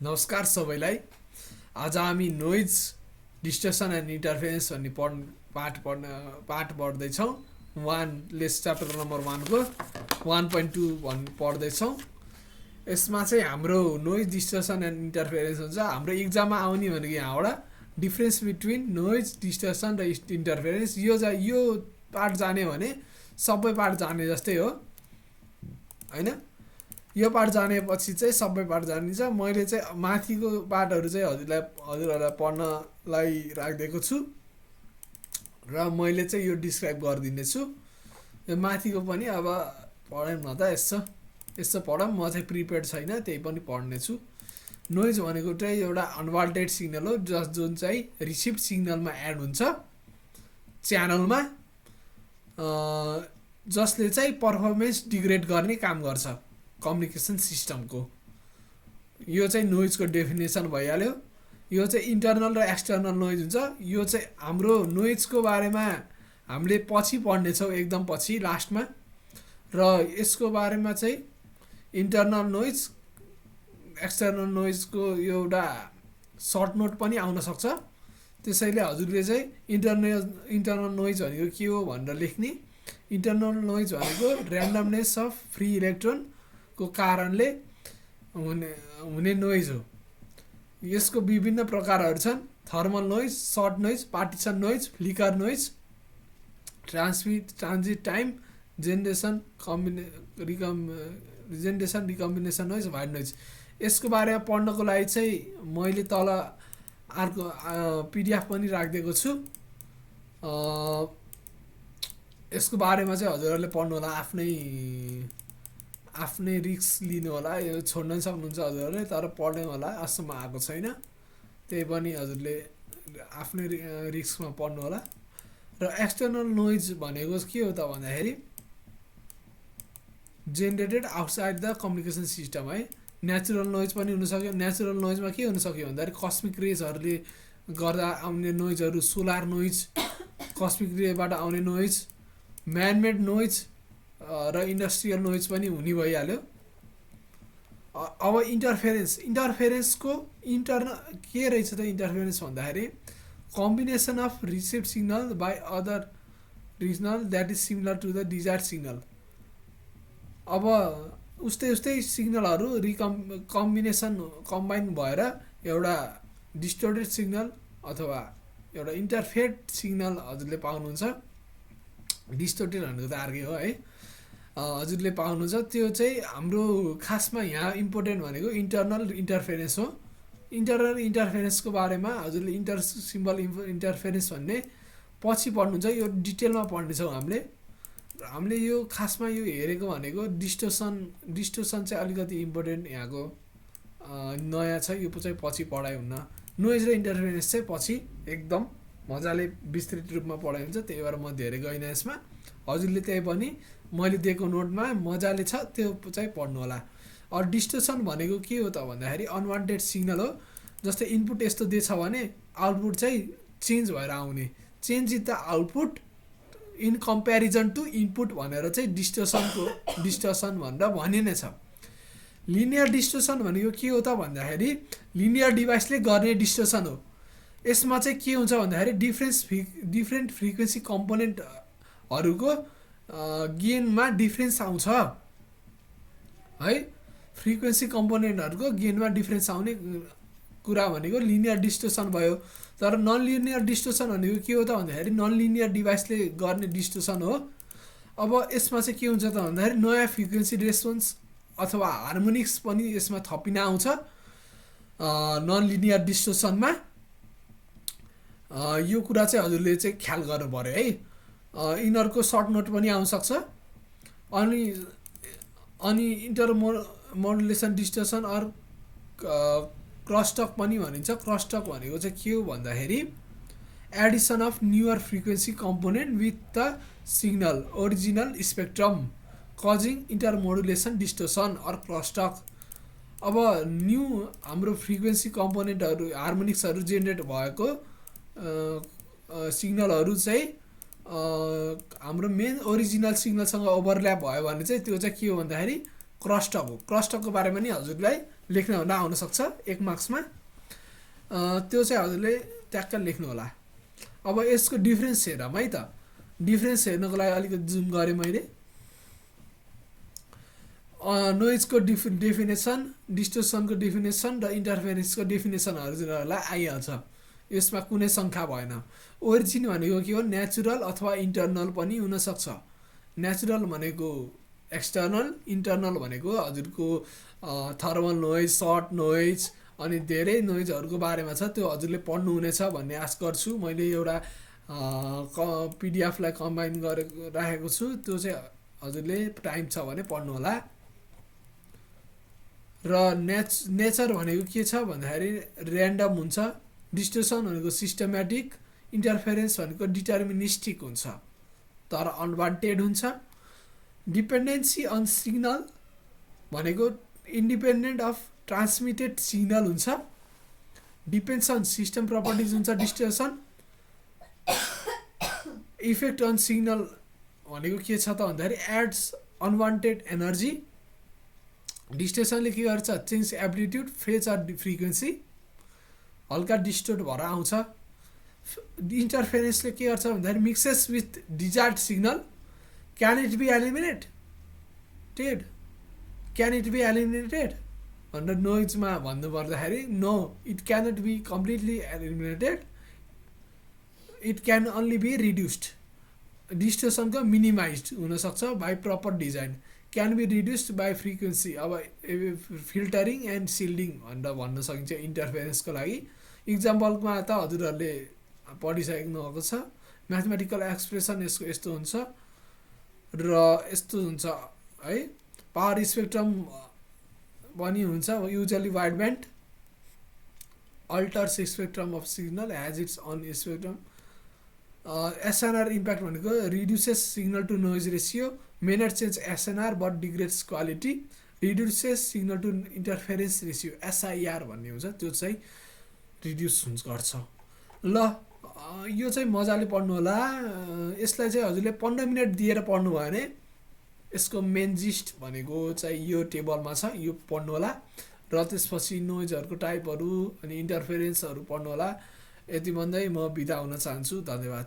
नमस्कार सबैलाई। आज हामी नोइज डिस्टर्सन एन्ड इन्टरफेरेन्स भन्ने पाठ पढ्दैछौँ। च्याप्टर नम्बर 1 को 1.2 पढ्दैछौँ। यसमा चाहिँ हाम्रो नोइज डिस्टर्सन एन्ड इन्टरफेरेन्स हुन्छ। हाम्रो इक्जाममा आउने भनेको यहाँबाट डिफ्रेन्स बिट्विन नोइज डिस्टर्सन र इन्टरफेरेन्स। यो पाठ जाने भने सबै पाठ जाने जस्तै हो हैन। यो पाठ जानेपछि चाहिँ सबै पाठ जानिन्छ। मैले चाहिँ माथिको पाठहरू चाहिँ हजुरहरूलाई पढ्नलाई राखिदिएको छु र मैले चाहिँ यो डिस्क्राइब गरिदिनेछु। यो माथिको पनि अब पढौँ न त। यसो पढौँ। म चाहिँ प्रिपेयर्ड छैन, त्यही पनि पढ्नेछु। नोइज भनेको चाहिँ एउटा अनवान्टेड सिग्नल हो जुन चाहिँ रिसिभ सिग्नलमा एड हुन्छ च्यानलमा, जसले चाहिँ पर्फर्मेन्स डिग्रेड गर्ने काम गर्छ कम्युनिकेसन सिस्टमको। यो चाहिँ नोइजको डेफिनेसन भइहाल्यो। यो चाहिँ इन्टरनल र एक्सटर्नल नोइज हुन्छ। यो चाहिँ हाम्रो नोइजको बारेमा हामीले पछि पढ्नेछौँ, एकदम पछि लास्टमा। र यसको बारेमा चाहिँ इन्टरनल नोइज एक्सटर्नल नोइजको एउटा सर्ट नोट पनि आउन सक्छ। त्यसैले हजुरले चाहिँ इन्टरनल नोइज भनेको के हो भनेर लेख्ने। इन्टरनल नोइज भनेको ऱ्यान्डमनेस अफ फ्री इलेक्ट्रोन को कारणले हुने नोइज हो। यसको विभिन्न प्रकारहरू छन्। Thermal noise, short noise, partition noise, flicker noise, transit time, generation recombination noise, wide noise. यसको बारेमा पढ्नको लागि चाहिँ मैले तल अर्को पिडिएफ पनि राखिदिएको छु। यसको बारेमा चाहिँ हजुरहरूले पढ्नु होला, आफ्नै रिस्क लिनु होला। यो छोड्न सक्नुहुन्छ हजुरहरूले, तर पढ्ने होला। अझसम्म आएको छैन, त्यही पनि हजुरले आफ्नै रिस्कमा पढ्नु होला। र एक्सटर्नल नोइज भनेको के हो त भन्दाखेरि generated outside the communication system है। नेचुरल नोइज पनि हुनसक्यो। नेचुरल नोइजमा के हुनसक्यो भन्दाखेरि कस्मिक रेजहरूले गर्दा आउने नोइजहरू, सोलर नोइज, कस्मिक रेबाट आउने नोइज, म्यानमेड नोइज र इन्डस्ट्रियल नोइज पनि हुने भइहाल्यो। अब इन्टरफेरेन्सको के रहेछ त इन्टरफेरेन्स भन्दाखेरि combination of receive signal by other signal that is similar to the desired signal. अब उस्तै सिग्नलहरू कम्बाइन भएर एउटा डिस्टोर्टेड सिग्नल अथवा एउटा इन्टरफेयर सिग्नल हजुरले पाउनुहुन्छ। डिस्टोर्टेड भनेको त अर्कै हो है, हजुरले पाउनुहुन्छ। त्यो चाहिँ हाम्रो खासमा यहाँ इम्पोर्टेन्ट भनेको इन्टरनल इन्टरफेरेन्स हो। इन्टरनल इन्टरफेरेन्सको बारेमा हजुरले सिम्बल इन्टरफेरेन्स भन्ने पछि पढ्नुहुन्छ। यो डिटेलमा पढ्नेछौँ हामीले यो खासमा यो हेरेको भनेको डिस्टोर्सन चाहिँ अलिकति इम्पोर्टेन्ट यहाँको नयाँ छ। यो चाहिँ पछि पढाइ हुन्न। नोइज र इन्टरफेरेन्स चाहिँ पछि एकदम मजाले विस्तृत रूपमा पढाइ हुन्छ, त्यही भएर म धेरै गइनँ यसमा। हजुरले त्यही पनि मैले दिएको नोटमा मजाले छ, त्यो चाहिँ पढ्नु होला। अरू डिस्टोर्सन भनेको के हो त भन्दाखेरि अनवान्टेड सिग्नल हो। जस्तै इनपुट यस्तो दिएछ भने आउटपुट चाहिँ चेन्ज भएर आउने। Change in the output in comparison to input भनेर चाहिँ डिस्टोर्सन भनेर भनिने छ। लिनियर डिस्टोर्सन भनेको के हो त भन्दाखेरि लिनियर डिभाइसले गर्ने डिस्टोर्सन हो। यसमा चाहिँ के हुन्छ भन्दाखेरि डिफ्रेन्ट फ्रिक्वेन्सी कम्पोनेन्टहरूको गेनमा डिफ्रेन्स आउँछ है। फ्रिक्वेन्सी कम्पोनेन्टहरूको गेनमा डिफ्रेन्स आउने कुरा भनेको लिनियर डिस्टोर्सन भयो। तर नन लिनियर डिस्टोर्सन भनेको के हो त भन्दाखेरि नन लिनियर डिभाइसले गर्ने डिस्टोर्सन हो। अब यसमा चाहिँ के हुन्छ त भन्दाखेरि नयाँ फ्रिक्वेन्सी रेस्पोन्स अथवा हार्मोनिक्स पनि यसमा थपिन आउँछ नन लिनियर डिस्टोर्सनमा। यो कुरा चाहिँ हजुरले चाहिँ ख्याल गर्नु पऱ्यो है। यिनीहरूको सर्ट नोट पनि आउनसक्छ। अनि इन्टरमोडुलेसन डिस्टोर्सन अर क्रसटक पनि भनिन्छ। क्रसटक भनेको चाहिँ के हो भन्दाखेरि addition of newer frequency component with the signal original spectrum causing intermodulation distortion or crosstalk. अब न्यू हाम्रो फ्रिक्वेन्सी कम्पोनेन्टहरू हार्मोनिक्सहरू जेनेरेट भएको सिग्नलहरू चाहिँ हाम्रो मेन ओरिजिनल सिग्नलसँग ओभरल्याप भयो भने चाहिँ त्यो चाहिँ के हो भन्दाखेरि क्रसटक हो। क्रसटकको बारेमा नि हजुरलाई लेख्न नआउन सक्छ 1 मार्क्समा, त्यो चाहिँ हजुरले ट्याक्क लेख्नु होला। अब यसको डिफरेन्स हेरौँ है त। डिफरेन्स हेर्नको लागि अलिकति जुम गरेँ मैले। नोइजको डेफिनेसन, डिस्टोर्सनको डेफिनेसन र इन्टरफेरेन्सको डेफिनेसन हजुरहरूलाई आइहाल्छ। यसमा कुनै शङ्का भएन। ओरिजिन भनेको के हो? नेचुरल अथवा इन्टर्नल पनि हुनसक्छ। नेचुरल भनेको एक्सटर्नल, इन्टर्नल भनेको हजुरको थर्मल नोइज, सर्ट नोइज अनि धेरै नोइजहरूको बारेमा छ, त्यो हजुरले पढ्नुहुनेछ भन्ने आश गर्छु। मैले एउटा पिडिएफलाई कम्बाइन गरेर राखेको छु, त्यो चाहिँ हजुरले टाइम छ भने पढ्नु होला। र नेचर भनेको के छ भन्दाखेरि ऱ्यान्डम हुन्छ, डिस्टोर्सन भनेको सिस्टमेटिक, इन्टरफेरेन्स भनेको डिटर्मिनिस्टिक हुन्छ तर अनवान्टेड हुन्छ। डिपेन्डेन्सी अन सिग्नल भनेको इन्डिपेन्डेन्ट अफ ट्रान्समिटेड सिग्नल हुन्छ। डिपेन्ड्स अन सिस्टम प्रपर्टिज हुन्छ डिस्टोर्सन। इफेक्ट अन सिग्नल भनेको के छ त भन्दाखेरि एड्स अनवान्टेड एनर्जी। डिस्टोर्सनले के गर्छ? Change amplitude, phase or frequency, हल्का डिस्टोर्ट भएर आउँछ। इन्टरफेरेन्सले के गर्छ भन्दाखेरि mixes with desired signal. Can it be eliminated? Can it be eliminated भनेर नोइजमा भन्नुपर्दाखेरि no, it cannot be completely eliminated, it can only be reduced. डिस्टोर्सनको मिनिमाइज्ड हुनसक्छ by proper design. Can be reduced by frequency. अब filtering and shielding भनेर भन्न सकिन्छ इन्टरफेरेन्सको लागि। इक्जाम्पलमा त हजुरहरूले पढिसक्नु भएको छ। म्याथमेटिकल एक्सप्रेसन यसको यस्तो हुन्छ र यस्तो हुन्छ है। पावर स्पेक्ट्रम पनि हुन्छ, usually wide band alters spectrum of signal has its own spectrum. SNR impact भनेको reduces signal to noise ratio, may not change SNR but degrades quality, reduces signal to interference ratio, SIR भन्ने हुन्छ, त्यो चाहिँ reduce गर्छ। ल यो चाहिँ मजाले पढ्नु होला। यसलाई चाहिँ हजुरले 15 मिनट दिएर पढ्नु भयो भने यसको मेन जिस्ट भनेको चाहिँ यो टेबलमा छ, यो पढ्नु होला। र त्यसपछि नोइजहरूको टाइपहरू अनि इन्टरफेरेन्सहरू पढ्नु होला। यति भन्दै म बिदा हुन चाहन्छु। धन्यवाद।